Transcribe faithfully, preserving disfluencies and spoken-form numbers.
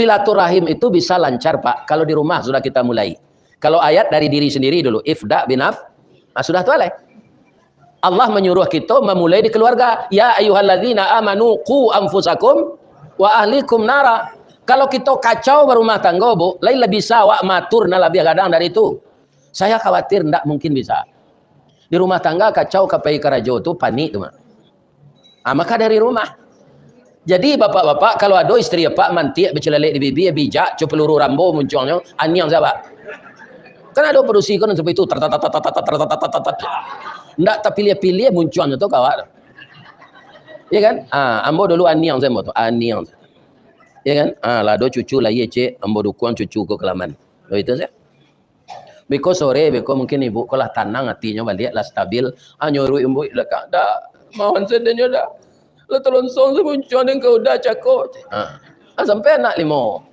Silaturahim itu bisa lancar, Pak, kalau di rumah sudah kita mulai. Kalau ayat dari diri sendiri dulu, ifda binaf, nah, sudah tu alai. Allah menyuruh kita memulai di keluarga. Ya ayyuhalladzina amanu qu anfusakum wa ahlikum nara. Kalau kita kacau berumah tangga, Bu, lain lah bisa awak matur nan lebih gadang dari itu. Saya khawatir ndak mungkin bisa. Di rumah tangga kacau, ka pai karajo tu panik tu, Mak. Ah, maka dari rumah. Jadi, bapak-bapak, kalau ado istri apak mantiak bacelalek di bibia, bijak, co peluru Rambo muncuangnyo, aniang sajo. Kan ado padusi ko nan sampai itu, tar, tar, tar. Ndak tapiliah-piliah muncuangnyo tu ka awak tu. Ya kan? Ah, ambo dulu aniang sajo tu, aniang. Ya kan? Ah, lah ado cucu lahia, cek, ambo dukuang cucu ko kalaman. Baitu sajo. Beko sore, beko mungkin ibu ko lah tanang atinyo baliak, lah stabil. Hanyo iruik-iruik lah, Kak, dak, mawan sadonyo dak. Lah talonsong samuncuang den ka udah cako. Ha. Ah, sampai anak limo.